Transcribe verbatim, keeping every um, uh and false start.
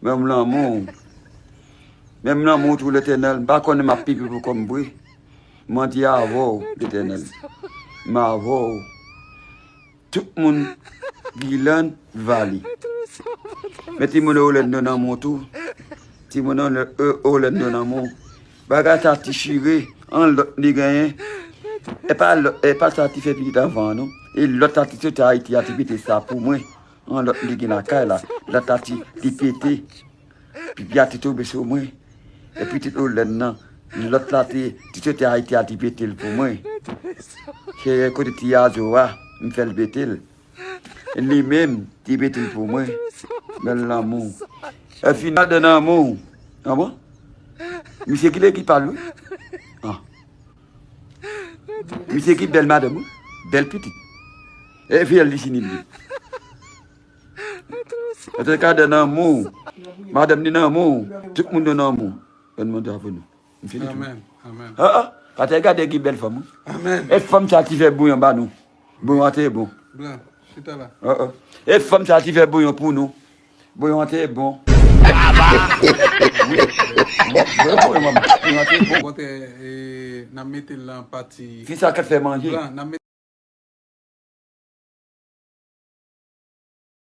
Menm lanmou. Menm lanmou tou, Letènèl. M pa konnen m ap pipi pou kò m vre. Mwen di avè w, Letènèl. M avè w. Tout moun Gilan Vali. Men timoun Orlando nan men w tou. Timoun Orla- E- Orlando nan men w. Bagay sa ti chire, an lòt li genyen. E pa lòt, e pa sa ti fè pitit anvan an non. E lòt sa ti soti Ayiti a ti pete sa pou mwen. An lòt li gen lakay la. Lòt la ti, ti pete. Pipi a te tonbe sou mwen. E pitit Olèn nan, lòt la te, ti soti Ayiti a ti pete l pou mwen. Se kote ti azo a, m fè l pete l. Li menm, ti pete l pou mwen. Bèl lanmou. E final de lanmou. An bon? Misye ki lè ki pal wi. An. Misye ki bèl madanm wi. Bèl pitit. E fiyèl li sini li. Antouka de nan mou. Madanm ni nan mou. Tout moun de nan mou. Bèl mande avè nou. M fini tou. Amen. Amen. Ah, ah. Patè gade ki bèl fanm wi. Amen. E fanm sa ti fè bouyon ba nou. Bouyon an te bon. Blan, chita la. Ah, ah. E fanm sa ti fè bouyon pou nou. Bouyon an te bon. Bouyon, bouyon, bouyon an te bon. Bon, te, e, n ap mete l nan pati. Fi sa ka fè manje. Blan, n ap